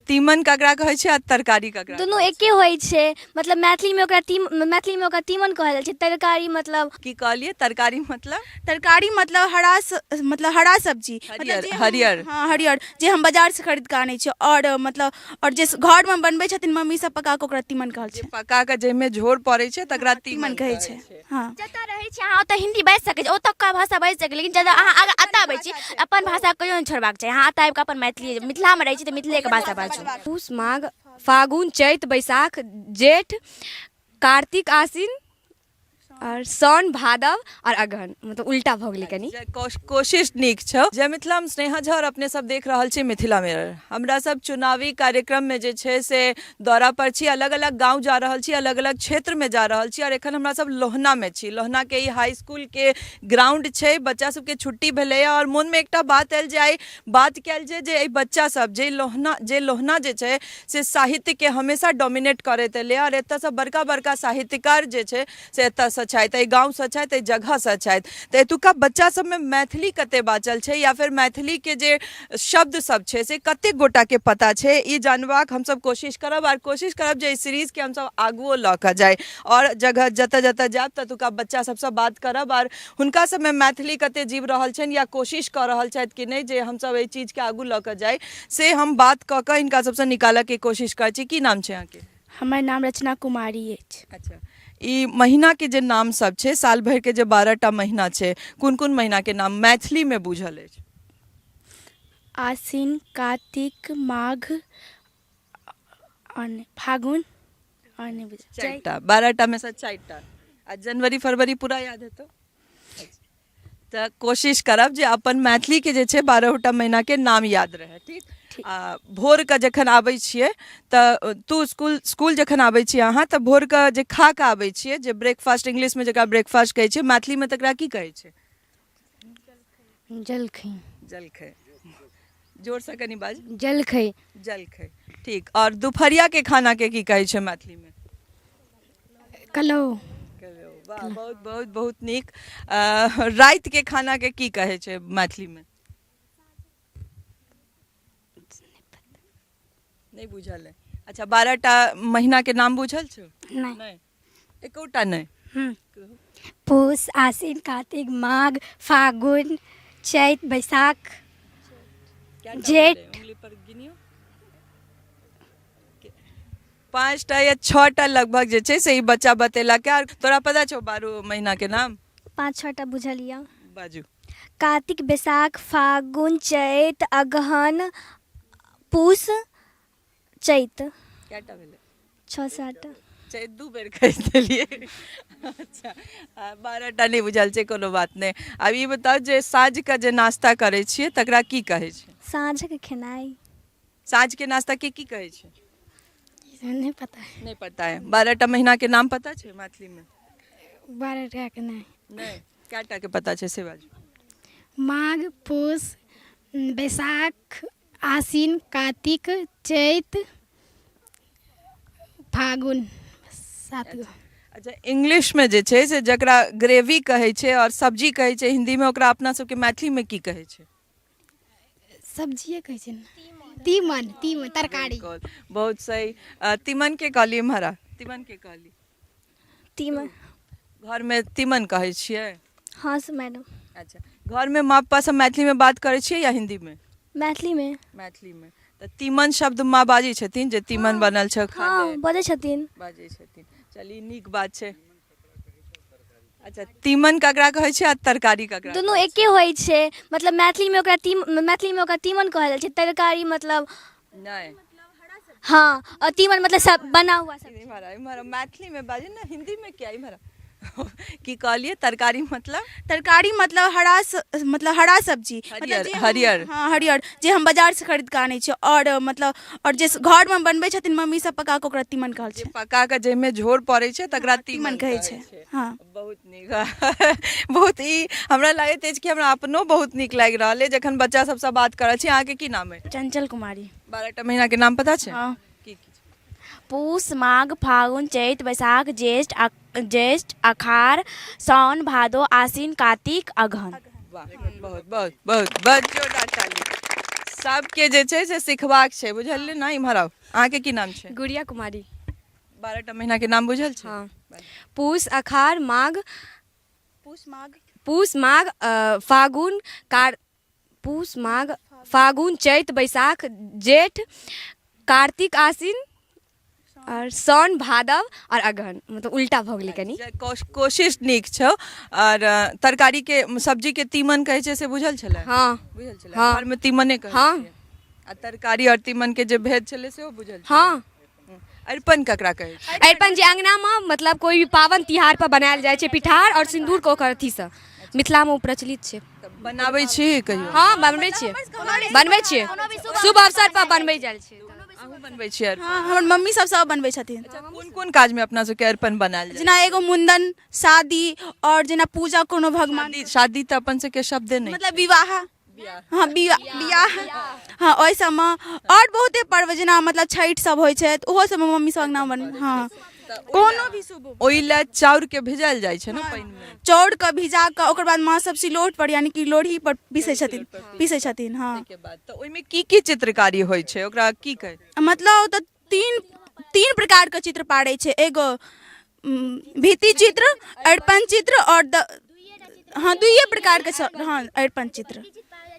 तीमन ककरा कहै छै आ तरकारी ककरा? दुनू एके होइ छै। मतलब मैथिलीमे ओकरा तीम मैथिलीमे ओकरा तीमन कहल जाइ छै, तरकारी मतलब। की कहलियै? तरकारी मतलब? तरकारी मतलब हरा, मतलब हरा सब्जी, मतलब हरियर। जे हम- हरियर। हँ, हरियर जे हम बाजारसँ खरीद कऽ आनै छियै, आओर मतलब आओर जे घरमे बनबै छथिन मम्मी सब पका कऽ, ओकरा तीमन कहल जे छै। पका कऽ जाहिमे झोर पड़ै छै तकरा तीमन कहै छै। हँ, जतऽ रहै छी अहाँ ओतऽ हिन्दी बाजि सकै छी, ओतुका भाषा बाजि सकै, लेकिन जतऽ अहाँ अगर एतऽ आबै छी, अपन भाषा कहियो नहि छोड़बाक चाही। अहाँ एतऽ आबि कऽ अपन मैथिली, मिथिलामे रहै छी तऽ मिथिलेके भाषा बाजू। पूस, माघ, फागुन, चैत, बैसाख, जेठ, कार्तिक, आसिन आओर साउन, भादव आओर अगहन। मतलब उल्टा भऽ गेलै कनि। कोशिश नीक छौ। जय मिथिला, हम स्नेहा झा और अपने सब देख रहल छी मिथिला मिरर। हमरा सब चुनावी कार्यक्रम में जे छै से दौरा पर छी, अलग अलग गांव जा रहल छी, अलग अलग क्षेत्र में जा रहल छी और एखन हमरा सब लोहना में छी। लोहना के ई हाई स्कूल के ग्राउंड छै, बच्चा सबके छुट्टी भेलैए और मोन में एकटा बात आयल जे आइ बात कयल जे जे एहि बच्चा सब जे लोहना जे लोहना जे छै से साहित्य के हमेशा डोमिनेट करैत एलै और एतऽसँ बड़का बड़का साहित्यकार जे छै से एतऽसँ छथि, एहि गाँवसँ छथि, एहि जगहसँ छथि। तऽ एतुका बच्चा सबमे मैथिली कते बाँचल छै या फेर मैथिलीके जे शब्द सब छै से कते गोटाके पता छै, ई जानबाक हमसब कोशिश करब आओर कोशिश करब जे एहि सीरीजके हमसब आगुओ लऽ कऽ जाइ आओर जगह जतऽ जतऽ जायब ततुका बच्चा सबसँ बात करब आओर हुनका सबमे मैथिली कते जीव रहल छनि या कोशिश कऽ रहल छथि कि नहि जे हमसब एहि चीजके आगू लऽ कऽ जाइ, से हम बात कऽ कऽ हिनका सबसँ निकालऽके कोशिश करै छी। की नाम छै अहाँके? हमर नाम रचना कुमारी अछि। अच्छा, ई महीनाके जे नाम सब छै, साल भरिके जे 12 टा महीना छै, कोन कोन महीनाके नाम मैथिलीमे बुझल अछि? आसिन, कार्तिक, माघ, आओर नहि, फागुन, आओर नहि बुझल। चारिटा, 12 टा मे सँ चारिटा। आ जनवरी फरवरी पूरा याद हेतौ? तऽ कोशिश करब जे अपन मैथिलीके जे छै 12टा महीनाके नाम याद रहए। ठीक? आ भोरके जखन आबै छियै तऽ तू स्कूल जखन आबै छियै अहाँ तऽ भोरके जे खा कऽ आबै छियै, जे ब्रेकफास्ट, इंग्लिशमे जकरा ब्रेकफास्ट कहै छै, मैथिलीमे तकरा की कहै छै? जलखै। जलखै। जोरसँ कनि बाज। जलखै। जलखै, ठीक। आओर दुपहरियाके खानाके की कहै छै मैथिलीमे? कलौ। वाह, बहुत बहुत बहुत नीक। रातिके खानाके की कहै छै मैथिलीमे? नहि बुझल है। अच्छा, 12टा महीनाके नाम बुझल छौ? नहि। नहि, एकोटा नहि? पूस, आसिन, कार्तिक, माघ, फागुन, चैत, बैसाख, जेठ। उंगली पर गिनियो, 5टा या 6टा लगभग जे छै से ई बच्चा बतेलक। आर तोरा पता छौ 12 महीना के नाम? 5 6टा बुझल यऽ। बाजू। कार्तिक, बैसाख, फागुन, चैत, अगहन, पूस, चैत। कएटा भेलै? 6 7टा। चैत 2 बेर कहि देलियै। अच्छा, 12टा नहि बुझल छै, कोनो बात नहि। आब ई बताउ जे साँझके जे नाश्ता करै छियै तकरा की कहै छै? साँझक खेनाइ। साँझ के नाश्ता के की कहै छै? नहीं पता है। नहीं पता है। 12टा महीना के नाम पता छै मैथिली में? 12टा के नहीं। नहीं, कएटा के पता छै से बाजू। माघ, पूस, बैसाख, आसिन, कार्तिक, चैत, फागुन, 7 गो। अच्छा, इंग्लिश में जे छै से जकरा ग्रेवी कहै छै और सब्जी कहै छै हिंदी में, ओकरा अपना सबके मैथिली में की कहै छै? सब्जिए कहै छै ने, तीमन, तीमन तरकारी। बिल्कुल, बहुत सही। तीमन के कहली इम्हरा? तीमन के कहली? तीमन। घर में तीमन कहै छियै? हाँ सर, मैडम। अच्छा, घर में माँ पप्पा सब मैथिली में बात करै छियै या हिंदी में? मैथिली में। मैथिली में। तऽ तीमन शब्द माँ बाजै छथिन जे तीमन बनल छै खा हाँ, ले? बजै छथिन। बाजै छथिन, चली नीक बात छै। अच्छा, तीमन ककरा कहै छै आ तरकारी ककरा? दुनू एके होइ छै। मतलब मैथिलीमे ओकरा तीम मैथिलीमे ओकरा तीमन कहल जाइ छै, तरकारी मतलब नहि। हाँ, और तीमन मतलब सब बना हुआ सब। इम्हर इम्हर, मैथिली में बाजू ने, हिंदी में क्या? इम्हर की कहलिए? तरकारी मतलब? तरकारी मतलब हरा, मतलब हरा सब्जी, मतलब हरियर। जे हम- हरियर। हँ, हरियर जे हम बाजारसँ खरीद कऽ आनै छियै, आओर मतलब आओर जे घरमे बनबै छथिन मम्मी सब पका कऽ, ओकरा तीमन कहल जे छै। पका कऽ जाहिमे झोर पड़ै छै तकरा तीमन कहै छै। हँ, बहुत नीक, बहुत। ई हमरा लागैत अछि कि हमरा अपनो बहुत नीक लागि रहल अछि जखन बच्चा सबसँ बात करै छी। अहाँके की नाम अइ? चंचल कुमारी। 12टा महीना के नाम पता छै? हँ। की की छै? पूस, माघ, फागुन, चैत, बैसाख, ज्येष्ठ, ज्येष्ठ, अखार, साउन, भादो, आसिन, कार्तिक, अगहन। वाह, बहुत बहुत बहुत बहुत जोरदार ताली। सबके जे छै से सिखबाक छै, बुझलियै ने? इम्हर आउ, अहाँके की नाम छै? गुड़िया कुमारी। 12टा महीना के नाम बुझल छै? हँ। पूस, अखार, माघ, पूस, माघ, पूस, माघ, फागुन, कार, पूस, माघ, फागुन, चैत, बैसाख, जेठ, कार्तिक, आसिन आओर साउन, भादव आओर अगहन। मतलब उल्टा भऽ गेलै कनि। कोशिश नीक छौ। आओर तरकारी के, सब्जी के तीमन कहै छै से बुझल छलै? हँ। बुझल छलै? हँ। घरमे तीमने कहै हँ। छियै? आ तरकारी आओर तीमन के जे भेद छलै सेहो बुझल छलै? हँ। अरिपन ककरा कहै छै? अरिपन जे अङ्गनामे मतलब कोइ भी पाबनि तिहार पर बनायल जाइ छै, पिठार आओर सिन्दूरके ओकर अथीसँ, मिथिलामे ओ प्रचलित छै। तऽ बनाबै छी कहियो? हँ, बनबै छियै, बनबै छियै, शुभ अवसर पर बनबै जाइ छै। अहूँ बनबै छियै अरिपन? हँ, हमर मम्मी सब सब बनबै छथिन। अच्छा, कोन कोन काजमे अपना सबके अरिपन बनायल जाइ? जेना एगो मुंडन, शादी आओर जेना पूजा कोनो भगवान। शादी तऽ अपन सबके शब्दे नहि। मतलब विवाह, हँ, बियाह, हँ, ओहि सबमे आओर बहुते पर्व जेना मतलब छठि सब होइ छै तऽ ओहो सबमे मम्मी सब अङ्गना बन, हँ, कोनो भी शुभ। ओहि लए चाउरके भिजायल जाइ छै ने पानिमे? चाउरके भिजा कऽ ओकर बाद माँ सब सिलौट पर यानी कि लोढ़ी पर पीसै छथिन, पीसै छथिन, हँ। के बाद तऽ ओहिमे की की चित्रकारी होइ छै, ओकरा की कहै? मतलब तऽ तीन तीन प्रकारके चित्र पाड़ै छै, एगो भित्ति चित्र, अरिपन चित्र आओर द, हँ, दुइए प्रकारके, हँ, अरिपन चित्र।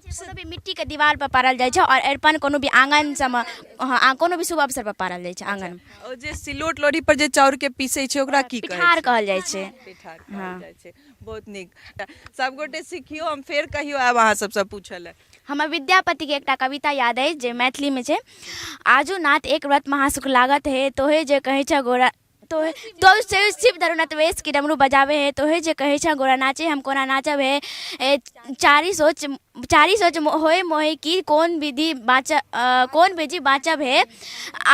कोनो भी मिट्टीके दीवार पर पारल जाइ छै आओर अरिपन कोनो भी आङ्गन सबमे, हँ, कोनो भी शुभ अवसर पर पारल जाइ छै आङ्गनमे। ओ जे सिलौट लोढ़ी पर जे चाउरके पीसै छै ओकरा की कहै पिठार छै? कहल जाइ छै। पिठार कहल जाइ छै। बहुत नीक, सबगोटे सिखियौ, हम फेर कहियो आयब अहाँ सबसँ पूछऽ लए। हमरा विद्यापतिके एकटा कविता याद अछि जे मैथिलीमे छै, आजू नाथ एक व्रत महासुख लागत हे, तोहे जे कहै छह गोरा तोहे तो से शिव धरुनत वेश की डमरू बजावे हे, तोहे जे कहै छह गोरा नाचे हम कोना नाचब हे, ए चारि सोच, चारि सोच होए मोहे की कोन विधि बाँच, कोन विधि बाँचब हे,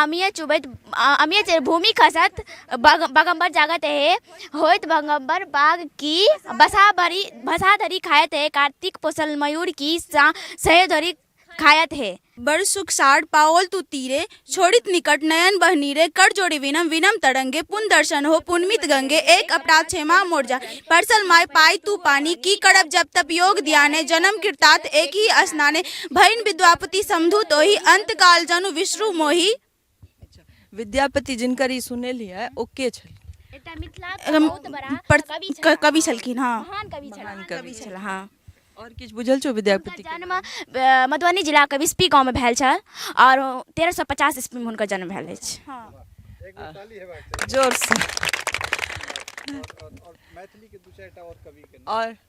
अमिय चुबैत अमिय चे भूमि खसत बगम्बर जागत हे, होइत बगम्बर बाघ की बसा भरी बसा धरी खायत हे, कार्तिक पोसल मयूर की सहे धरी खायत हे। बड़ सुख सार पाओल तू तीरे, छोड़ित निकट नयन बहनी रे, कर जोड़ी विनम विनम तरंगे, पुन दर्शन हो पुनमित गंगे, एक अपराध क्षमा मोर जा परसल my पाई तू पानी, की करब जब तप योग ध्याने, जन्म कृतार्थ एक ही स्नाने, भइन विद्यापति समधु तोही, अंत काल जनु विश्रु मोही। विद्यापति जिनकर ई सुनेलियै ओ के छल? एकटा मिथिलाक बहुत बड़ा कवि छलाह। कवि छलखिन, हँ, महान कवि छलाह। महान कवि छलाह, हँ। आओर किछु बुझल छौ विद्यापति के? जन्म मधुबनी जिलाके बिस्पी गाँवमे भेल छल आओर 1350 ईस्वीमे हुनकर जन्म भेल अछि। जोर से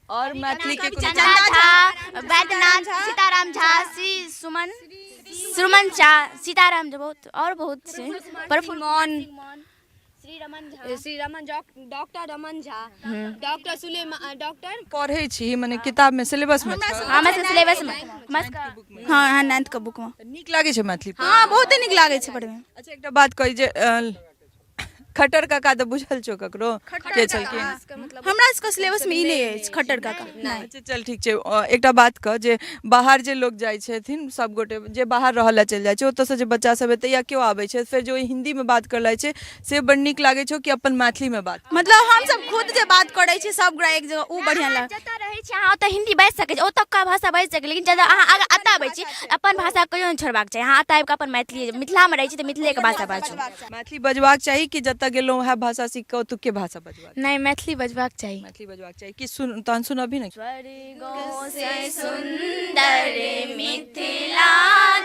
और मैथिली के कोनो? चंदा झा, वैद्यनाथ, सीताराम झा, श्री सुमन, सुमन झा, सीताराम झा, बहुत और बहुत छै, Praphulla Maun, Shri Raman Jha, Shri Raman, doctor Raman Jha, doctor Sulema, doctor. पढ़ै छी मने किताब में, सिलेबस में छौ? हमरा सबके सिलेबस मे, हमरा सबके हँ हँ, नाइन्थ के बुक मे। तऽ नीक लागै छै मैथिली पढ़ै? हँ, बहुते नीक लागै छै पढ़ैमे। अच्छा, एकटा बात कही जे खट्टर काका तऽ बुझल छौ ककरो के छलखिन? हमरा सबके सिलेबस मे ई नहि अछि खट्टर काका, नहि। अच्छा चल ठीक छै। एकटा बात कह जे बाहर जे लोक जाइ छथिन, सब गोटे जे बाहर रहऽ लए चलि जाइ छै, ओतऽसँ जे बच्चा सब एतै या केओ आबै छै, फेर जे ओहि हिन्दीमे बात करऽ लागै छै से बड़ नीक लागै छौ कि अपन मैथिलीमे बात? मतलब हमसब खुद जे बात करै छी सब गोरा एक जगह, ओ बढ़िआँ लागै। जतऽ रहै छी अहाँ ओतऽ हिन्दी बाजि सकै छी, ओतुका भाषा बाजि सकै छी, लेकिन जतऽ अहाँ आगाँ एतऽ आबै छी अपन भाषा कहियो नहि छोड़बाक चाही। अहाँ एतऽ आबि कऽ अपन मैथिली, मिथिलामे रहै छी तऽ मिथिलेके भाषा बाजू। मैथिली बजबाक चाही कि जतऽ गेलहुँ वएह भाषा सीख कऽ ओतुके भाषा बजबाक? नहि, मैथिली बजबाक चाही। मैथिली बजबाक चाही कि सुन तहन सुनबही ने। स्वर्गों से सुंदर मिथिला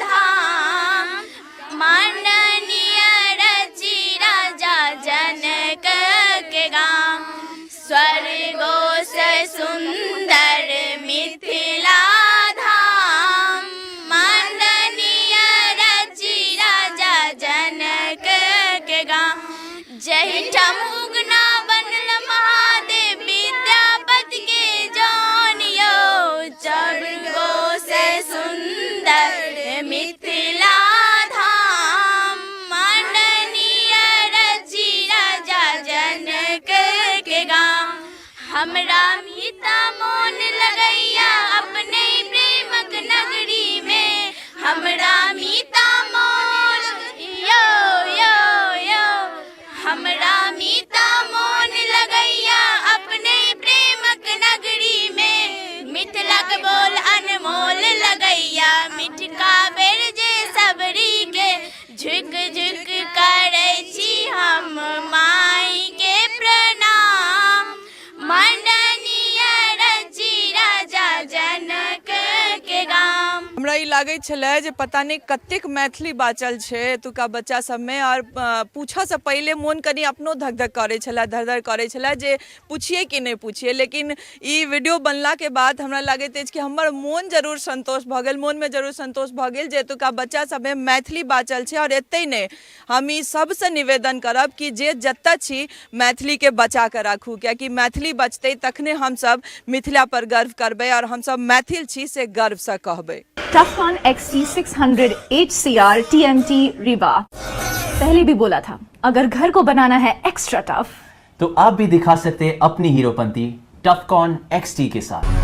धाम, माननीय रचि राजा जनक के गाम, स्वर्गों से सुंदर मिथिला धाम, माननीय रचि राजा जनक के गाम, जहिठाम उगना बनल महादेव विद्यापति के जान यौ, स्वर्गो से सुंदर मिथिला धाम, माननीय रचि राजा जनक के गाम, हमरा मीता मोन लगैया अपने प्रेमक नगरी में, हमरा मीता मोन यो यो यो, हमरा मीता मोन लगैया अपने प्रेमक नगरी में, मिथिलाक बोल अनमोल लगैया, मिठका झुक झुक करै छी हम माई के प्रणाम। मंडनीय रची राजा जनक के गाम। हमरा ई लागैत छलै जे पता नहि कतेक मैथिली बाँचल छै एतुका बच्चा सबमे, आओर पूछऽसँ पहिले मोन कनि अपनो धक धक करै छलै, धर धर करै छलै जे पुछिए कि नहि पुछिए। लेकिन ई वीडियो बनलाके बाद हमरा लागैत अछि कि हमर मोन जरूर सन्तोष भऽ गेल, मोनमे जरूर सन्तोष भऽ गेल जे एतुका बच्चा सबमे मैथिली बाँचल छै। आओर एतहि नहि, हम ई सबसँ निवेदन करब कि जे जतऽ छी मैथिलीके बचा कऽ राखू, कियाकि मैथिली बचतै तखने हमसब मिथिला पर गर्व करबै आओर हमसब मैथिल छी से गर्वसँ कहबै। Tufcon XT600 HCR TMT Rebar। पहले भी बोला था, अगर घर को बनाना है एक्स्ट्रा टफ तो आप भी दिखा सकते हैं अपनी हीरोपंती टफकॉन XT के साथ।